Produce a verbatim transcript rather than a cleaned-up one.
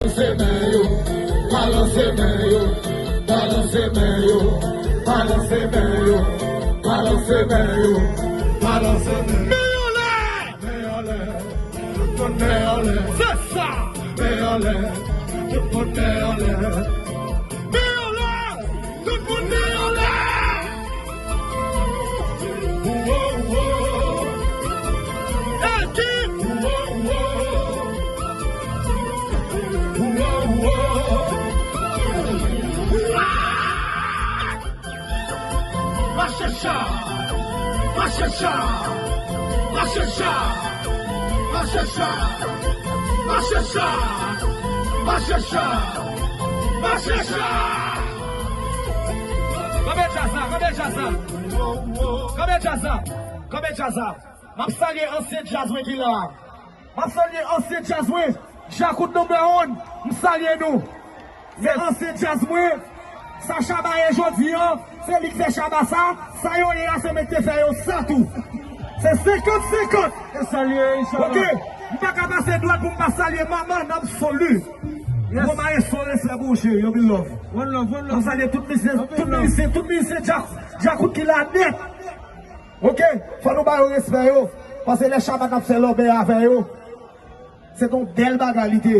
Balanse men yo, balanse men yo, balanse men yo, balanse men yo, balanse men yo, balanse men yo. Men anlè, men anlè, tout moun men anlè. Se sa. Men anlè, tout moun men anlè. Men anlè, tout moun men anlè. Ekip! Mache cha! Mache cha! Mache cha! Mache cha! Mache cha! Mache cha! Mache cha! Kanpe djaz la, kanpe djaz la. Kanpe djaz la. Kanpe djaz la. M ap salye ansyen djaz mwen ki la. M ap salye ansyen djaz mwen. Djakout number one. M salye nou. Se ansyen djaz mwen. Sa Shabba ye jodi an, se li k fè Shabba sa. Sa yo ye a, se mwen k te fè yo sa tou. Se senkant senkant. E salye, inshallah. Ok. M pa ka pase dwat pou m pa salye manman n absoli. Yes. Bon, maestro, respè pou ou, cheri. Anpil love. One love, one love. M salye tout mizisyen, tout mizisyen, tout mizisyen dja-, djakout ki la nèt. Ok? Fò nou ba yo respè yo. Paske lè Shabba t ap fè lòbèy avè yo, se t on bèl bagay li te ye.